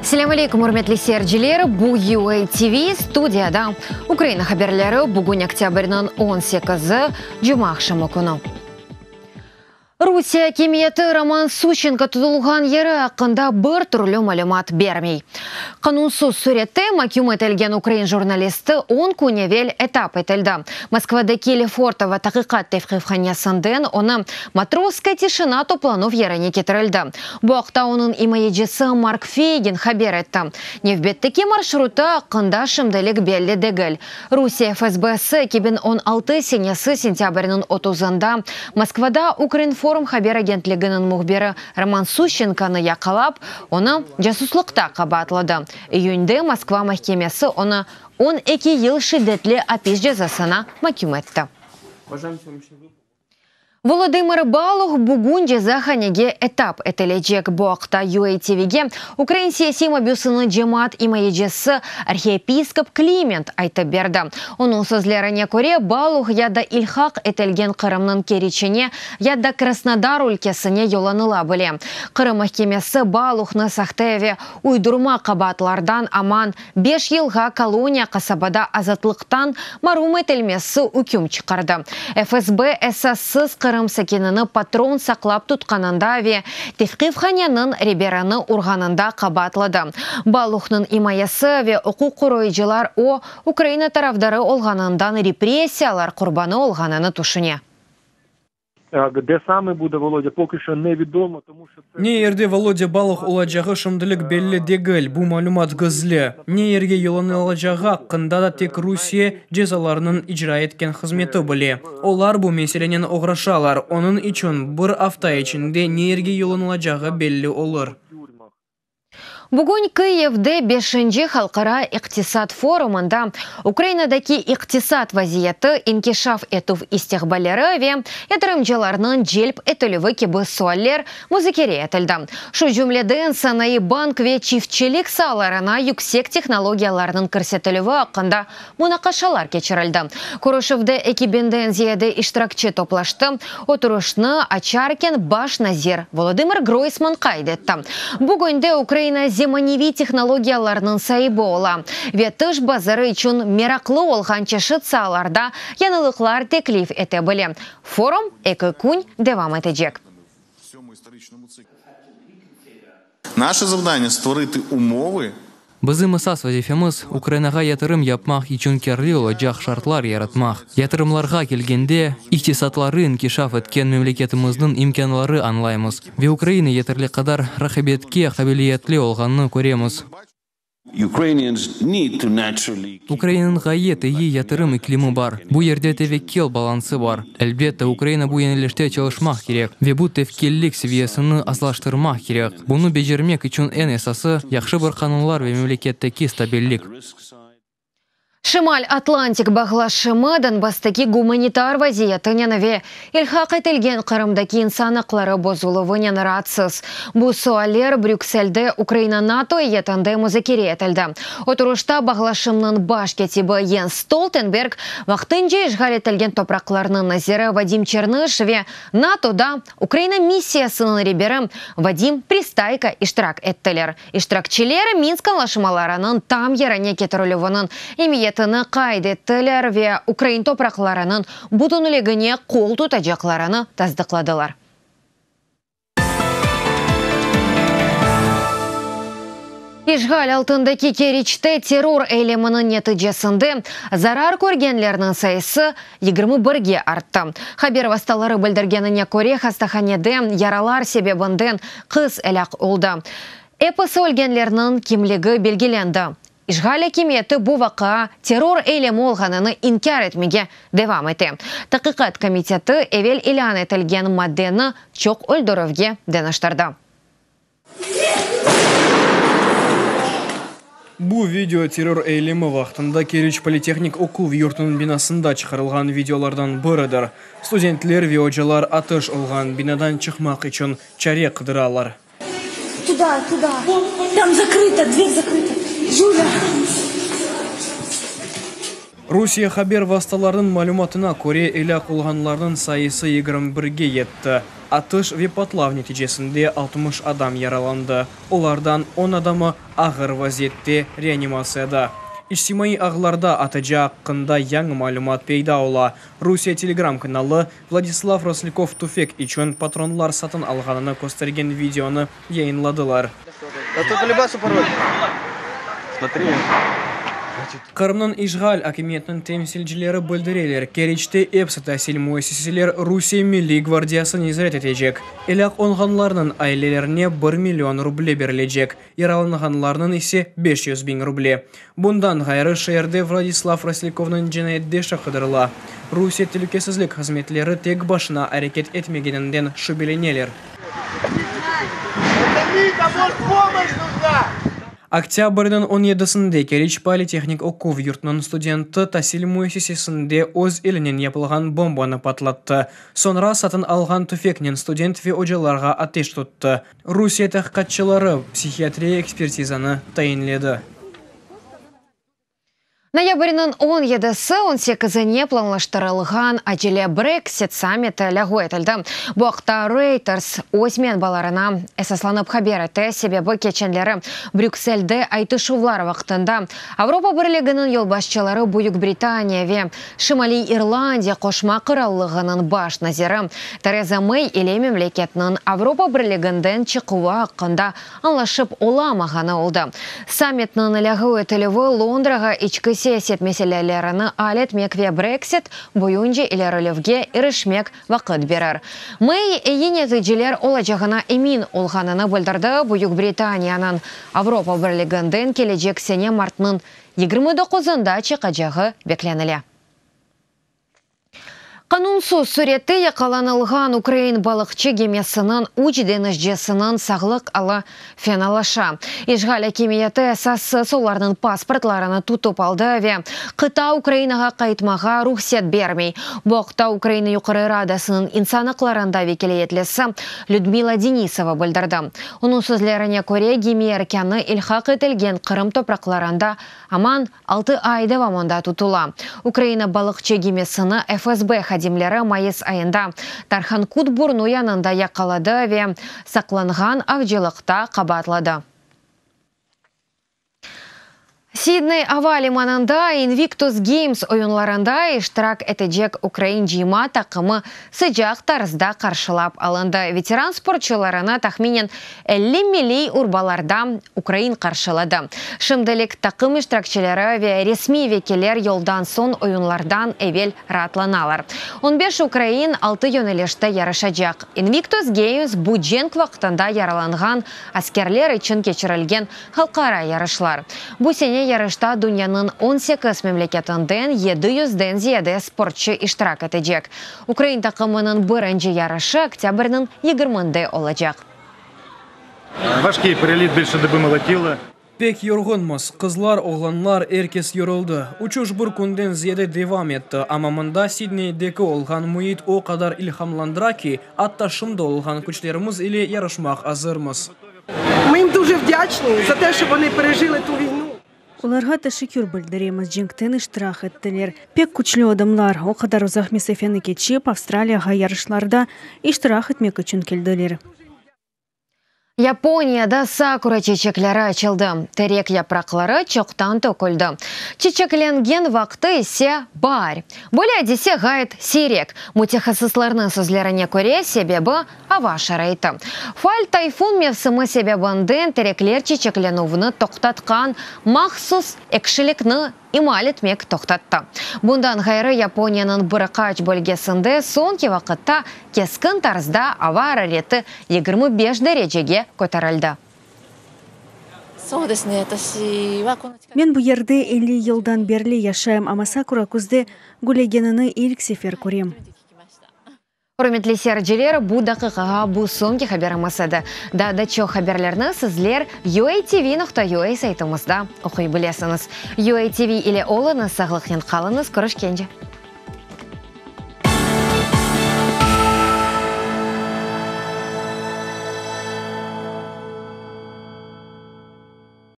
Selâm aleyküm, ürmetli seyirciler! Bu UA TV, studiyada Ukraina haberleri, bugün oktâbrniñ on sekizi, cumaaqşamı künü. Rusiye akimiyeti Roman Suşçenko tutulğan yeri aqqında bir türlü malümat bermey. Qanunsız sürette maküm etilgen ukrain jurnalisti on kün evel etap etildi. Moskvadaki Lefortovo taqiqat tevqifhanesinden onı Matrosskaya tişina toplanuv yerine ketirildi. Bu aqta onıñ imayecisi Mark Feygin haber etti. Nevbetteki marşrutı aqqında şimdilik belli degil. Rusiye FSBsi 2016 senesi sentâbrniñ otuzında Moskvada Ukrinform haber agentliginiñ mühbiri Roman Suşçenkonı yaqalap, onı casuslıqta qabaatladı. İyünde Moskva mahkemesi onı 12 yıl şiddetli apis cezasına maküm etti. Volodımır Baluh bugün cezahanege etap etilecek. Bu aqta UA TVge ukrain siyasiy mabüsiniñ cemaat imayecisi arhiyepiskop Kliment aytıp berdi. Onıñ sözlerine köre, Baluh ya da ilhaq etilgen Qırımnıñ Keriçine, ya da Krasnodar ülkesine yollanıla bile. Qırım mahkemesi Baluhnı sahte ve uydurma qabaatlardan aman Beş yılğa koloniya qasabada azatlıqtan marum etilmesi üküm çıqardı. FSB, esassız Qırım sakinini patron saqlap tutqanında ve tevqifhaneniñ reberini urğanında qabaatladı. Baluhnıñ imayesi ve uquq qoruyıcılar o, Ukraina tarafdarı olğanından repressiyalar qurbanı olğanını tüşüne. De same bude Volodâ, poki şo nevidomo, tomu şo tse. Ne yerde Volodâ Baluh olacağı şimdilik belli degil, bu malümat gizli. Ne yerge yollanılacağı aqqında da tek Rusiye Cezalarnıñ icra etken hızmeti bile. Olar bu meselenen oğraşalar, onıñ içün bir afta içinde ne yerge yollanılacağı belli olur. Bugün Kıyivde beşinci Halqara iqtisat forumında Ukrainadaki iqtisat vaziyeti, inkişaf etüv istiqballeri ve yatırımcılarnıñ celp etilüvi kibi sualler muzakere etildi. Şu cümleden, sanayı, bank ve çiftçilik saalarına yüksek tehnologiyalarnıñ kirsetilüvi aqqında munaqaşalar keçirildi. Körüşüvde eki biñden ziyade iştirakçi toplaştı. Oturışnı açarken baş nazir Volodımır Groysman qayd etti, Bugünde Ukraina zemaneviy tehnologiyalarnıñ saibi ola ve tış bazarı içün meraqlı olğan çeşit saalarda yañılıqlar teklif ete bile. Forum eki kün devam etecek. Naşe zavdannâ, stvorıtı umovı. Bizim esas vazifemiz, Ukrainağa yatırım yapmaq içün kârli olacaq şartlar yaratmaq. Yatırımlarğa kelgende, iqtisatları inkişaf etken memleketimizniñ imkânları añlaymız ve Ukraina yeterli qadar raqibetke qabiliyetli olğanını köremiz. Ukrainanıñ ğayet eyi yatırım iklimi bar, bu yerde tevekkel balansı bar. Elbette, Ukraina bu yönelişte çalışmaq kerek ve bu tevkillik seviyesini azlaştırmaq kerek. Bunı becermek içün eñ esası, yahşı bir qanunlar ve memleketteki stabillik. Şimal Atlantik bağlaşımı Donbasstaki gumanitar vaziyetinen ve ilhaq etilgen Qırımdaki insan aqları bozuluvınen raatsız. Bu sualler Brükselde Ukraina-NATO eyyetinde muzakere etildi. Oturışta bağlaşımnıñ baş kâtibi Jens Stoltenberg, vaqtınca işğal etilgen topraqlarnıñ naziri Vadim Çernış ve NATOda Ukraina missiyasınıñ reberi Vadim Pristayko iştirak ettiler. İştirakçiler Minsk añlaşmalarınıñ tam yerine ketirilüviniñ emiyetini qayd ettiler ve ukrain topraqlarınıñ bütünligine qol tutacaqlarını tasdıqladılar. İşğal altındaki Keriçte terror eyleminiñ neticesinde zarar körgenlerniñ sayısı 21ge arttı. Haber vastaları bildirgenine köre, hastahanede yaralar sebebinden qız elâk oldı. Episi ölgenlerniñ kimligi belgilendi. İşğal akimiyeti bu vaqia terror eylemi olğanını inkâr etmege devam ete. Taqiqat komiteti evel ilân etilgen maddeni çoq öldürüvge deñiştirdi. Bu video terror eylemi vaqtında Keriç politehnik oquv yurtunıñ binasında çıqarılğan videolardan biridir. Studentler ve ocalar atış olğan binadan çıqmaq içün çare qıdıralar. Tuda, tuda, tam zakrıto, dver zakrıta, Julâ. Rusiye haber vastalarınıñ malümatına köre, elâk olğanlarnıñ sayısı 21ge yetti. Atış ve patlav neticesinde 60 adam yaralandı, olardan on adamı ağır vaziyette reanimatsiyada. İçtimaiy ağlarda atıcı aqqında yañı malümat peyda ola. Rusiye Telegram kanalı Vladislav Roslâkov tüfek içün patronlar satın alğanını köstergen videonı yayınladılar. Qırımnıñ işğal akimiyetiniñ temsilcileri bildireler, Keriçte epsi tasil müessiseler Rusiye Milliy gvardiyası nezaret etecek. Elâk olğanlarnıñ ailelerine bir million ruble berilecek, yaralanğanlarnıñ ise 500 biñ ruble. Bundan ğayrı, şeerde Vladislav Roslâkovnıñ cinayetdeşi qıdırıla. Rusiye telükesizlik hızmetleri tek başına areket etmegeninden şübeleneler. Это Вика, может, помощь нужна? Oktâbrniñ 17-sinde Keriç politehnik oquv yurtunıñ studenti tasil müessisesinde öz elinen yapılğan bombanı patlattı. Soñra satın alğan tüfeknen student ve ocalarğa ateş tuttı. Rusiye tahqiqatçıları psihiatriya ekspertizanı tayinledi. Noyabrniñ 17-si 18-ine planlaştırılğan acele Brexit sammiti lâğu etildi. Bu aqta Reuters öz menbalarına esaslanıp haber etti. Sebebi keçenleri Brükselde aytışuvlar vaqtında Avropa Birliginiñ yolbaşçıları Büyük Britaniya ve Şimaliy İrlandiya Qoşma Qırallığınıñ baş naziri Tereza Mey ile memleketniñ Avropa Birliginden çıquvı aqqında añlaşıp olamağanı oldı. Sammitniñ lâğu etilüvi Londrağa içki siyaset meselelerini al etmek ve Brexit boyunca ilerilevge irişmek vaqıt berir. Mey eyi neticeler olacağına emin olğanını bildirdi. Büyük Britaniyanıñ Avropa Birliginden kelecek sene martnıñ 29-ında çıqacağı beklenile. Qanunsız sürette yaqalanılğan ukrain balıqçı gemisiniñ üç deñizcisiniñ sağlıq alı fenalaşa. İşğal akimiyeti esassız olarnıñ pasportlarını tutıp aldı ve qıta Ukrainağa qaytmağa ruhset bermey. Bu aqta Ukraina Yuqarı Radasınıñ insan aqlarında vekâletlisi Lüdmila Denisova bildirdi. Onıñ sözlerine köre, gemi erkânı ilhaq etilgen Qırım topraqlarında aman 6 ay devamında tutula. Ukraina balıqçı gemisini FSB hadimleri mayıs ayında Tarhankut burnu yanında yaqaladı ve saqlanğan avcılıqta qabaatladı. Sidney ava limanında Invictus Games oyunlarında iştirak etecek ukrain cıyma taqımı sıcaq tarzda qarşılap alındı. Veteran sportçularını tahminen 50 milliy urbalarda ukrain qarşıladı. Şimdilik taqım iştirakçileri ve resmiy vekiller yoldan soñ oyunlardan evel raatlanalar. 15 ukrain altı yönelişte yarışacaq. Invictus Games bu cenk vaqtında yaralanğan askerler içün keçirilgen halqara yarışlar. Bu sene yarışta dünyanıñ 18 memleketinden 700-den ziyade sportçı iştirak etecek. Ukrain taqımınıñ birinci yarışı oktâbrniñ 20-nde olacaq. Важкий переліт більше доби ми летіли. Pek yorğunmız. Qızlar, oğlanlar, er kes yoruldı. Uçuş bir künden ziyade devam etti, amma mında Sidneydeki olğan müit o qadar ilhamlandıra ki, atta şimdi olğan küçlerimiz ile yarışmaq azırmız. Ми їм дуже вдячні за те, що вони пережили ту війну. Olarğa teşekkür bildiremiz, cenkte iştirak ettiler. Pek küçlü adamlar, o qadar uzaq mesafeni keçip, Avstraliyağa yarışlarda iştirak etmek içün keldiler. Yaponiyada sakura çiçekleri açıldı. Terek yapraqları çoqtan töküldi. Çiçeklengen vaqtı ise baar. Böyle adise ğayet siyrek. Mütehassıslarnıñ sözlerine köre sebebi ava şaraiti. Faal tayfun mevsimi sebebinden terekler çiçeklenüvni toqtatqan mahsus ekşilikni imal etmek toqtattı. Bundan ğayrı Yaponiyanıñ bir qaç bölgesinde soñki vaqıtta keskin tarzda ava arareti 25 derecege köterildi. Men bu yerde 50 yıldan berli yaşayım, amma sakura küzde güllegenini ilk sefer körem. Ürmetli seyirciler, bu daqiqağa bu soñki haberimiz edi. Daa da çoq haberlerni sizler uatv.ua saytımızda oquy bilesiñiz. UATV ile oluñız, sağlıqnen qalıñız, körüşkence.